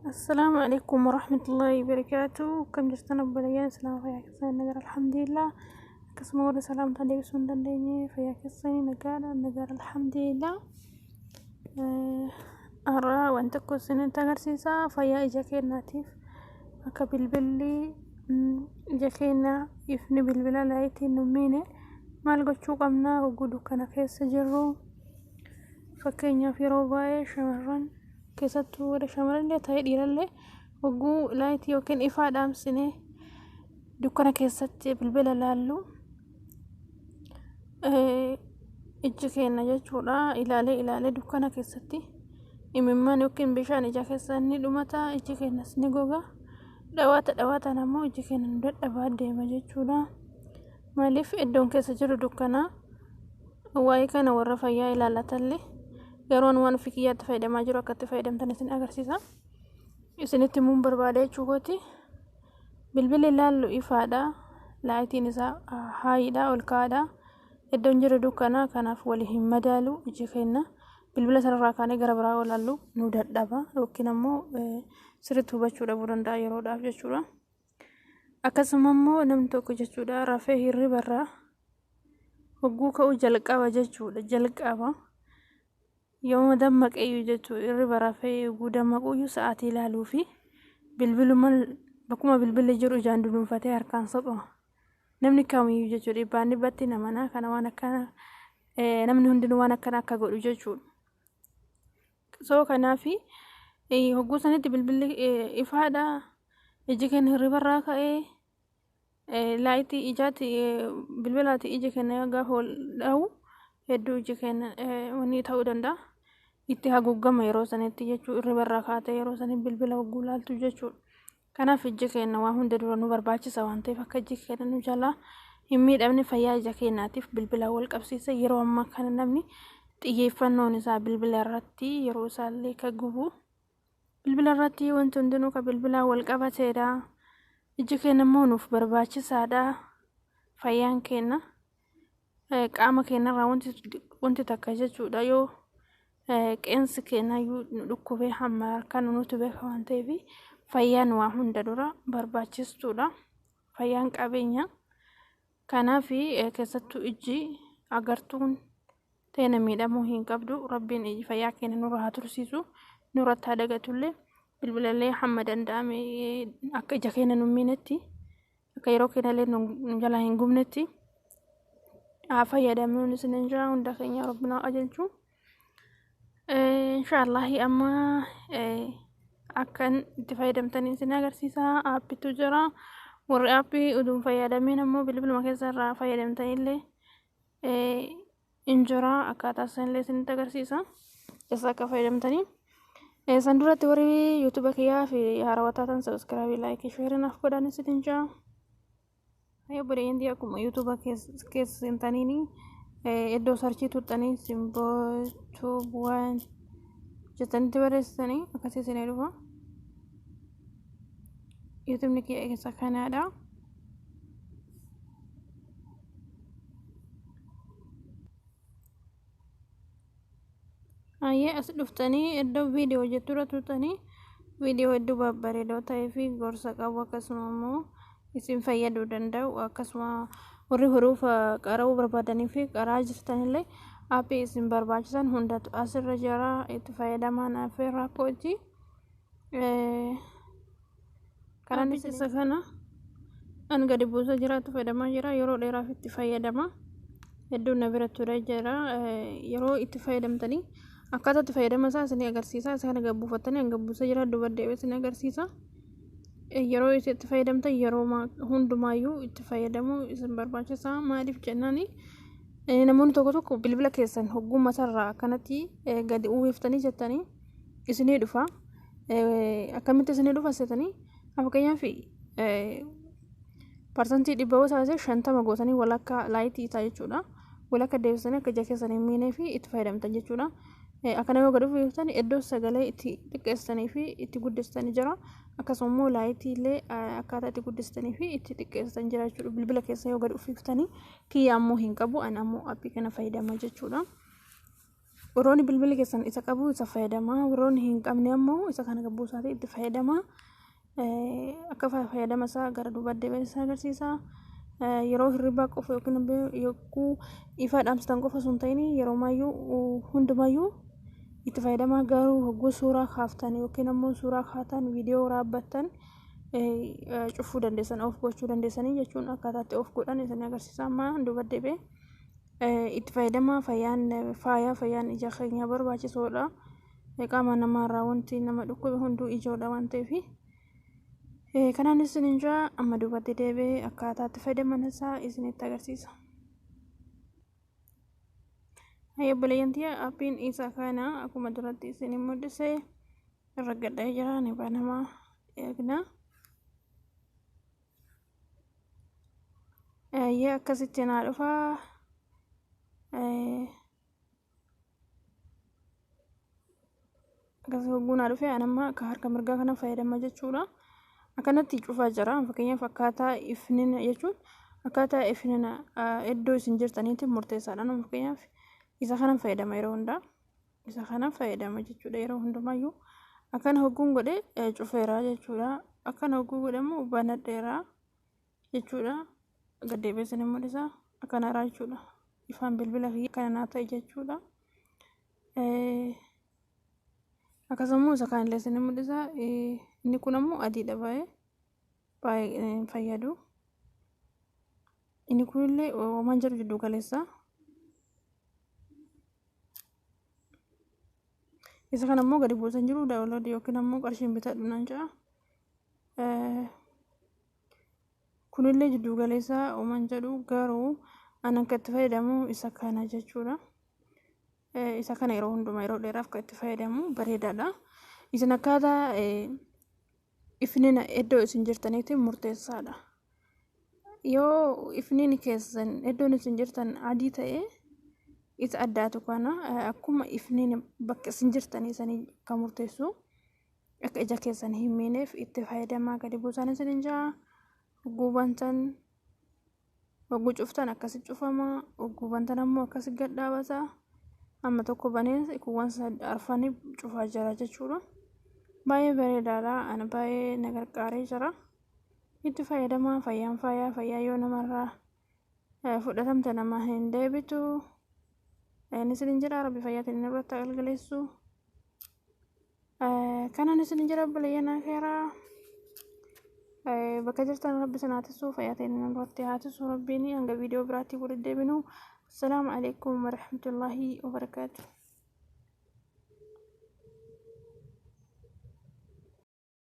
Assalaamu alaikum warahmatullahi wabarakaatu. Akkam jirtan obboleeyyan Islaama? Fayyaa keessanii nagaa, alhamdulillah. Akkasuma warri salaamtaa deebisuu hin dandeenye, fayyaa keessanii nagaadha? Nagaa, alhamdulillah. Har'a waan tokko isinitti agarsiisa. Fayyaa ija keenyaatiif akka bilbilli ija keenya, ifni bilbila laayitiin nu miine maal gochuu qabna hogguu dukkana keessa jirru? Fakkeenyaaf, yeroo baay'ee shamarran, keessattuu warra shamarranillee ta'ee dhiirallee, hogguu laayitii yookiin ifaa dhaamsinee dukkana keessatti bilbila laallu, ijji keenya jechuudha ilaalee ilaalee dukkana keessatti imimmaan yookiin bishaan ija keessa ni dhumata, ijji keenyas ni goga. Dhawaata dhawaataan ammoo ijji keenya nu dadhabaa deema jechuudha. Maaliif? Iddoon keessa jiru dukkana. Waa'ee kana warra fayyaa ilaallatallee, garuu ani waan ofii kiyyaatti fayyadamaa jiru akka itti fayyadamtan isin agarsiisa. Isinitti himuun barbaada jechuu kooti. Bilbilli ilaallu ifaadha. Laayitiin isaa haayiidha, ol ka'aadha. Iddoon jiru dukkana, kanaaf walii hin madaalu. Iji keenya bilbila sanarraa kaanee gara biraa yoo ilaallu nu dadhaba yookiin ammoo sirriitti hubachuu dhabuu danda'a yeroodhaaf jechuudha. Akkasuma immoo namni tokko jechuudha rafee hirribarraa hogguu ka'u jalqaba jechuudha, jalqaba yooma dammaqeeyyuu jechuudha, hirriba rafee hogguu dammaquyyuu sa'aatii ilaaluu fi bilbiluma bakkuma bilbilli jiru ijaan dunuunfatee harkaan soqoma. Namni kamiyyuu jechuudha, dhibbaan dhibbatti namanaa kana, waan akkana namni hundinuu waan akkana akka godhu jechuudha. So kanaafi hogguu sanitti bilbilli ifaadha. Iji keenya hirribarraa ka'ee laayitii ijaatti bilbilaati iji keenya gaafa wal dhahu hedduu iji keenya wanni ta'uu danda'a. Itti haguuggama yeroo sanitti jechuu, hirribarraa kaatee yeroo sanitti bilbila hogguu laaltu jechuudha. Kanaaf ijji keenya waa hunda dura nu barbaachisa waan ta'eef, akka ijji keenya nu jalaa hin miidhamne fayyaa ija keenyaatiif bilbila wal qabsiisa. Yeroo ammaa kana namni xiyyeeffannoon isaa bilbila irratti, yeroo isaallee ka gubu bilbila irratti, wanti hundinuu ka bilbilaan wal qabateedha. Iji keenya immoo nuuf barbaachisaadha. Fayyaan keenya qaama keenyarraa wanti takka jechuudha yoo qeensi keenyayyuu nu dhukkubee hamma harkaan nuti beeka waan ta'eef, fayyaan waa hunda dura barbaachistuudha. Fayyaan qabeenya. Kanaaf keessattuu ijji agartuun teena miidhamuu hin qabdu. Rabbiin fayyaa keenya nurra haa tursiisu. Nurratti haa dagatullee, bilbilallee hamma danda'ame akka ija keenya nu miinetti, akka yeroo keenyallee nu jalaa hin gubnetti haa fayyadamnuun isin jira. Hunda keenya Rabbiin haa qajeelchu. Inshaallahi amma akkan itti fayyadamtanii isin agarsiisa. Aappitu jira. Warri aappii utuu fayyadamiin ammoo bilbiluma keessa irraa fayyadamtanillee in jira. Akkaataa isinillee isinitti agarsiisa. Eessa akka fayyadamtanii. San duratti warri yuutuuba kiyyaa fi haarawaa taatan subscribe, like, share naaf godhaan isin jira. Hayo obboleeyyan, akkuma yuutuuba keessa seentaniini iddoo search tuxxanii Simboo Tube waan jettanitti barreessitanii akkasii isinii dhufa. Yuutuubni kiyya keessa kanaadha. Hayyee, as dhuftanii iddoo viidiyoo jetturra tuxxanii viidiyoo hedduu babbareedoo ta'ee fi gorsa qabu, akkasuma immoo isin fayyaduu danda'u, akkasuma warri hurufa qara'uu barbaadanii fi qaraa jirtanillee aappii isin barbaachisan hundatu asirra jira, itti fayyadamaa naaf rakkooti. Karaan isa kana an gadi buusa jira, itti fayyadamaa jira, yeroo dheeraaf itti fayyadama. Hedduun na bira ture jira. Yeroo itti fayyadamtanii akkaataa itti fayyadama isaa isin agarsiisa. Isa kana gad buufattanii an gad buusa jira, duuba deebi'ee isin agarsiisa. Yeroo isin itti fayyadamtan yeroo hundumaayyuu itti fayyadamuu isin barbaachisa. Maaliif jennaani, namoonni tokko tokko bilbila keessan hogguu matarraa akkanatti gadi uwwiftanii jettanii isinii dhufa. Akkamitti isinii dhufa seetanii? Fakkeenyaaf, 100% yoo taate 50 gootanii walakkaa laayitii isaa jechuudha. Walakka deebisanii akka ija keessan hin miinee fi itti fayyadamtan jechuudha. Akkana yoo gadi uwwiftan iddoo sagalee itti xiqqeessitanii fi itti guddistanii jira. Akkasuma immoo laayitii illee akkaataa itti guddistanii fi itti xiqqeessitan jira jechuudha. Bilbila keessa yoo gadi uwwiftanii, kiyya ammoo hin qabu, ani ammoo aappii kana fayyadama jechuudha. Warroonni bilbilli keessan isa qabu isa fayyadamaa, warroonni hin qabne ammoo isa kana gabbuusaatii itti fayyadamaa. Akka fayyadama isaa gara duuba deebi'ee isa agarsiisa. Yeroo hirribaa qofa yookiin yogguu ifa dhaamsitan qofa osoo hin ta'in yeroo maayyuu hundumayyuu itti fayyadamaa. Garuu hogguu suuraa kaaftan yookiin ammoo suuraa kaatan, viidiyoo waraabbattan cufuu dandeessan, off gochuu dandeessanii jechuun akkaataatti off godhan isin agarsiisa. Amma duuba deebi'ee itti fayyadamaa. Fayyaan faaya, fayyaan ija keenyaa barbaachisoodha. Qaama namaarraa wanti nama dhukkube hunduu ijoodha waan ta'eef. Kanaan isin jaa amma duubatti deebi'ee akkaataa itti fayyadaman isaa isinitti agarsiisa. Obboleeyyan tiyya, aappiin isa kana akkuma duratti isin mul'ise irra gadhee jira, ni banamaa eegna. Akkasitti naa dhufaa. Akkas hogguu naa dhufe anamma akka harka mirgaa kana fayyadama jechuudha. Akkanatti cufaa jira. Fakkeenyaaf akkaataa ifnina jechuun akkaataa ifnina iddoo isin jirtaniitti murteessaadha. Fakkeenyaaf isa kana fayyadama yeroo hundaa. Isa kana fayyadama jechuudha yeroo hundumaayyuu. Akkana hogguun godhe cufeera jechuudha. Akkana hogguu godhe immoo banadheera jechuudha. Gaddeebi'ee isin mul'isa. Akkanaadha jechuudha. Ifaan bilbila kiyya akkana naa ta'e jechuudha. Akkasumas isa kaanillee isin mul'isa. Inni kun ammoo adiidha, baay'ee baay'ee fayyadu. Inni kunillee homaan jedhu jiddu galeessa. Isa kana immoo gadi buusan jiru, download yookiin ammoo qarshiin bitadhu naan jedha. Kunillee jiddu galeessa homaan jedhu, garuu ani akka itti fayyadamu isa kana jechuudha. Isa kana yeroo hundumaa yeroo dheeraaf kan itti fayyadamu bareedaadha. Isin akkaataa ifnina iddoo isin jirtaniitti murteessaadha. Yoo ifnini keessan iddoon isin jirtan adii ta'e, isa addaatu kana akkuma ifnini bakka isin jirtanii sanii kan murteessu, akka ija keessan hin miineef itti fayyadamaa. Gadi buusaan isin jaa. Hogguu bantan, hogguu cuftan akkasi cufama, hogguu bantan ammoo akkasi gad dhaabata. Amma tokko banee kuuwwan arfanii cufaa jira jechuudha. Baay'ee bareedaadha. Ani baay'ee na gargaaree jira. Itti fayyadamaa. Fayyaan faayaa, fayyaa yoo namarraa fudhatamte nama hin deebitu. Inni isin jira, Rabbi fayyaatiin inni irratti galgaleessu. Kanan isin jira, obboleeyyan akeeraa. Bakka jirtan Rabbi isin haa tisu, fayyaatiin inni irratti haa tisu Rabbiin. Hanga viidiyoo biraatti walitti deebinu. Assalaamu alaikum warahmatullaahi wabarakaatu.